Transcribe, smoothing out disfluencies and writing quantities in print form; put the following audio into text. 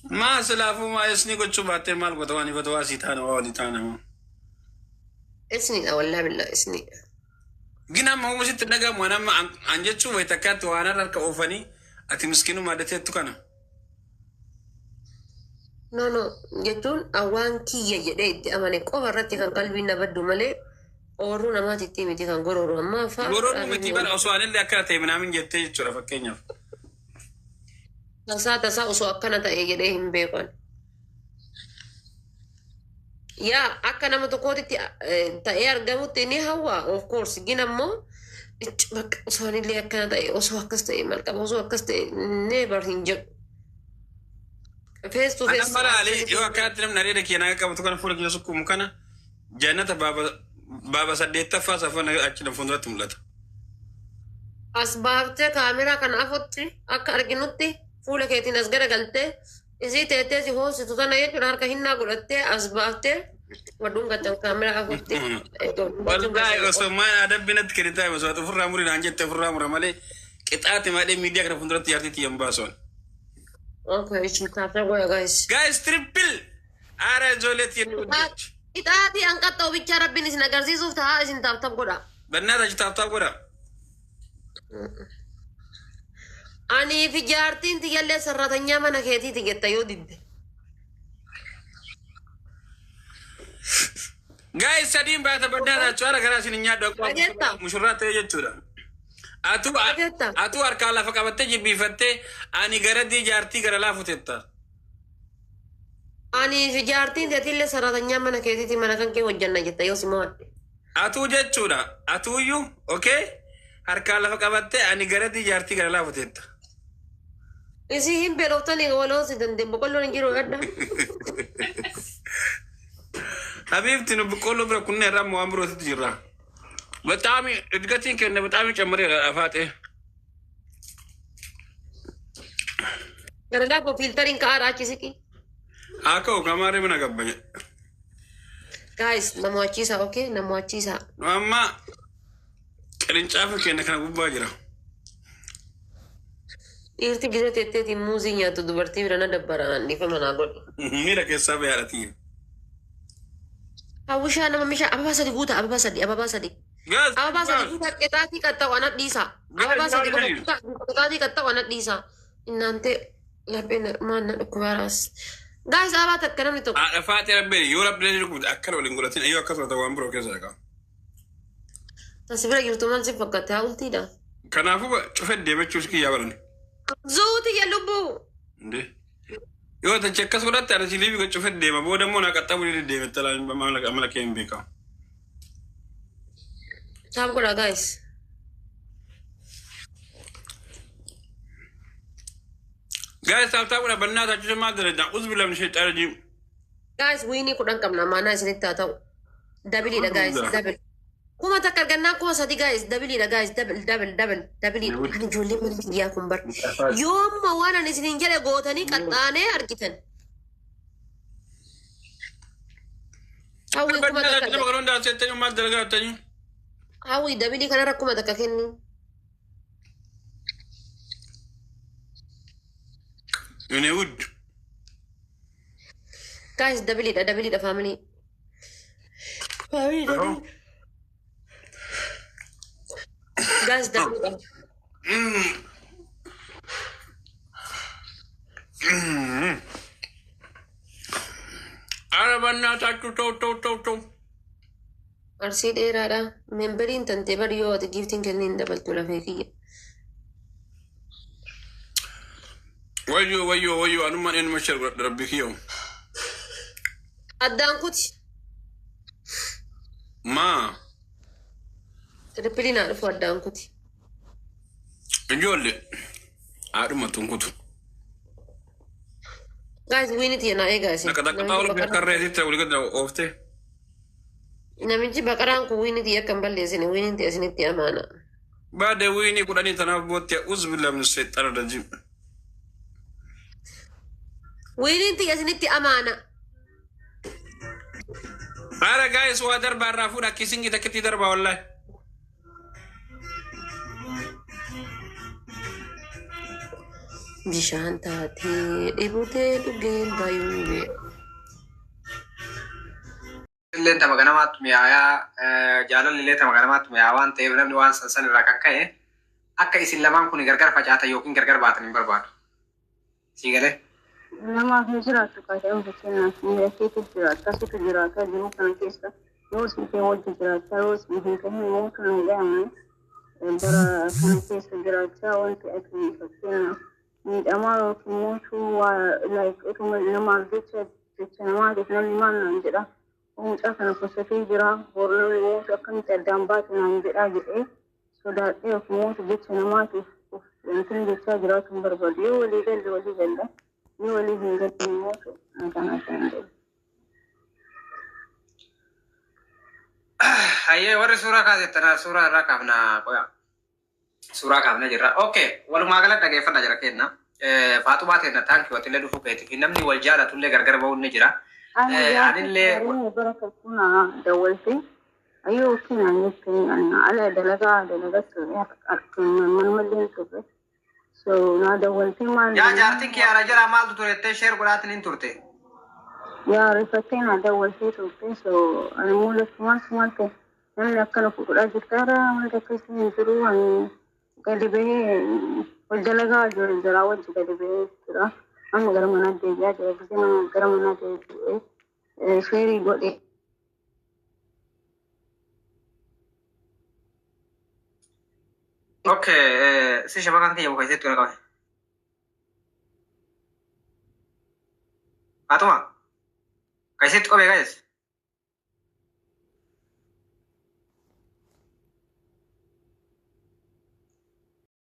Maa silaafuu maa isni gochuu baattee maal goota waan ifatu waa sii taana waa walii taana moo. Isniidha wallaahi billaa isniidha. Gin amma homa sitti hin dhagahamu waan amma an jechuun wayi takkaatti waan har'a harka oofanii ati miskiinummaa dateettu kana. No no jechuun waan kiyya jedhee itti amane qofa irratti kan qalbiin na baddu malee oorruu namaatitti miti kan gorooru ammaa faa. Gororuu miti bara osoo anillee akkana ta'e minaamin jettee jechuudha fakkeenyaaf. Tasaa tasaa osoo akkana ta'e jedhee hin beekan. Yaa akka nama tokkootitti ta'ee argamutti ni hawwa of course gin ammoo bakka osoo anillee akkana ta'e osoo akkas ta'e maal qaba osoo akkas ta'e never hin jedhu. Face to Anan face. mala yoo akkanatti namni areeda kee naga qabatu kana fuula kiyya sukkuumu kana jannata baaba baaba saddeettaffaa safana achi na fuulduratti mul'ata. As baaftee kaameraa kana afotti akka arginutti fuula keetiin as garagaltee isii teettee si hoositu tana jechuudha harka hinnaa godhattee as baaftee wadhuun gattan kaameraa afotti. Wallaahi osoo maal adabbi natti kennitaa osoo ati ofirraa muri naan jette ofirraa mura malee qixaati malee miidiyaa kana fuulduratti jaartii tiyya hin baasu. Okay, isin taatee goya guys. Guys triple aara ijoollee tiyya ni hojjechi. Qixaatii hanqaxxoo bichaa rabbiin isin agarsiisuuf ta'a isin tap tap godha. Bannaa tachi tap tap godha. Anii fi jaartiin tiyyallee sarratanyaa mana keetiiti jetta yoo didde. Guys sadiin baata baddaa taachuu haala garaa isin hin nyaadhu akkuma Dhageetta? mushurraa ta'e jechuudha. Atuu Dhageetta? atuu harkaan lafa qabattee jilbiifattee ani garadii jaartii gara laafu tetta. Anii fi jaartiin teetillee sarratanyaa mana keetiiti mana kan kee hojjanna jetta yoo si mo'adhe. Atuu jechuudha atuuyyuu okay harkaan lafa qabattee ani garadii jaartii gara laafu tetta. Isii hin beeloftanii waloo si dandeen boqqolloon hin jiru adda. Habiibti nu boqqolloo bira kunneen irraa waan birootitti jirra. Bexaami idgatiin kenna bexaami cammareera afaaxee. Garadaa koo fiiltariin ka'aadha achi siqi. Haa ka'u kamaaree mana gabbanye. Guys na mo'achiisaa okay na mo'achiisaa. Nu amma qirincaafa keenya kana gubbaa jira. Dhiirti gisa teetteetiin muuzii nyaattu dubartii bira na dabbara dhiifama naa godhi. Miira keessaa bayaadha tiyya. Hawwishaa nama mishaa ababaa sadi guuta ababaa sadi ababaa sadi. Guys, Ababaa sadi guuta qexaatii qaxxa'u ana dhiisa. Ababaa sadi qofa guuta qexaatii qaxxa'u ana dhiisa. Innaantee lapheen maan na dhukkubaaraas. Guys ababaa takka namni tokko. Haadha faaxee rabbee yoo rabbilee jiru kubte akkana waliin godhatin yoo akkasuma ta'u waan biroo keessa dhaqa. Tasi bira jirtu maal si fakkaate haa ultiidha. Kanaafuu cufee deemachuus kiyyaa baran. Zuuti ya lubbuu. Inde. Yoo tachi akkas godhatte ani si liibi cufee deema booda immoo naa qaxxabu ni deeme talaan amala kee hin beekamu. Tap godha guys. Guys tap tap godha bannaa taachisa maal dalagaa uzbi lamni sheexaa rajiim. Guys wiinii 10 qabna maanaa isinitti haa ta'u. Dabiliidha guys dabil. Kuma takka argannaa 3000 guys dabiliidha guys dabil dabil dabil dabiliidha. Ani ijoollee mana kiyyaa kun bar. Yoo amma waan ani isiniin jedhe gootanii qaxxaanee argitan. Hawwii kuma Bannaa takka taachisa magaloon daasee maal dalagaa jettanii. Hawwii dabilii kanarra 1000 kenni. Yune wud. Guys dabiliidha dabiliidha family. Family dabilii. Guys dabiliidha. Ara bannaa taachuu ta'u ta'u ta'u ta'u. Arsii dheeraadha. Memberiin tantee bari yoo ati giiftiin kenniin dabaltu lafee kiyya. Wayyoo wayyoo wayyoo anummaan eenyuma shar godhadha rabbi kiyyoo. Addaan kuti. Maa Trippiliin haa dhufu addaan kuti. ijoollee haadhuma tunkutu. Guys wiiniti jenaa eegaa isin. Nakka takka xaawula karreetitti walii gadi ooftee. Namichi baqaraan kun wiiniti akka hin balleessine wiiniti isinitti amaana. Baadee wiinii 10 tanaaf bootti uzbilla min sheexxana rajim. Wiiniin tiyya isinitti amaana. Ara guys waa darbaa irraa fuudha kisingi takkitti darbaa wallahi. Bishaan taatee dheebotee dhugeen baay'ee. Illee tama ganamaatti mi'aayaa, jaalalli illee tama ganamaatti mi'aayaa waan ta'eef, namni waan san san irraa kan ka'e akka isin lamaan kun gargar facaatan yookiin gargar baatan hin barbaadu. Sii galee? Namaaf hin jiraattu kaatee, fakkeenyaaf miira keetu jiraata, situ jiraata jiru kana keessa. Yoo siifee wajji jiraachaa, yoo siif hin ta'in immoo kan hin dhahamne bara kana keessa jiraachaa, wanti ati fakkeenyaaf miidhamaa yookiin immoo waa like utuma namaaf jecha, jecha namaatiif, namni maal naan jedha, mucaa kana kosatee jira, bor namni mootu akkamitti addaan baatu naan jedhaa jedhee sodaadhee yookiin mootu jecha namaatiif wanti jechaa jiraatu hin barbaadu. Yoo walii galle walii galle, yoo walii hin galle immoo nagaan addaan galu. Hayyee, warri suuraa kaasettan suuraa irraa kaafna, qoya. Suuraa kaafna jirra. Okay, walumaa gala dhageeffadha jira kenna. Faaxumaa teenna, thank you, atillee dhufuu keetii fi namni wal jaalatullee gargar ba'uun ni jira. Ani Anillee gaafa bara tokko na dawwalte, ayyoo kinaan jettee, ani ala dalagaa dalagaa ture, manumallee turre. So na dawwaltee maal Yaa jaartiin kiyyaara jira maaltu ture jettee share godhaatiin hin turte. Yaa rifattee na dawwaltee turte. So ani immoo lakki, maal ta'e, namni akkana fudhaa jirtaara, wanta akkasii hin jiru, ani gadi bahee ol dalagaa jiru jira, wajji gadi bahee jira, amma gara manaa deebi'aa jira. Gisee mana gara manaa deebi'ee share godhe. Okay, si shabakaan kiyya muka isitti qabe. Faaxuma, ka isitti qabee guys.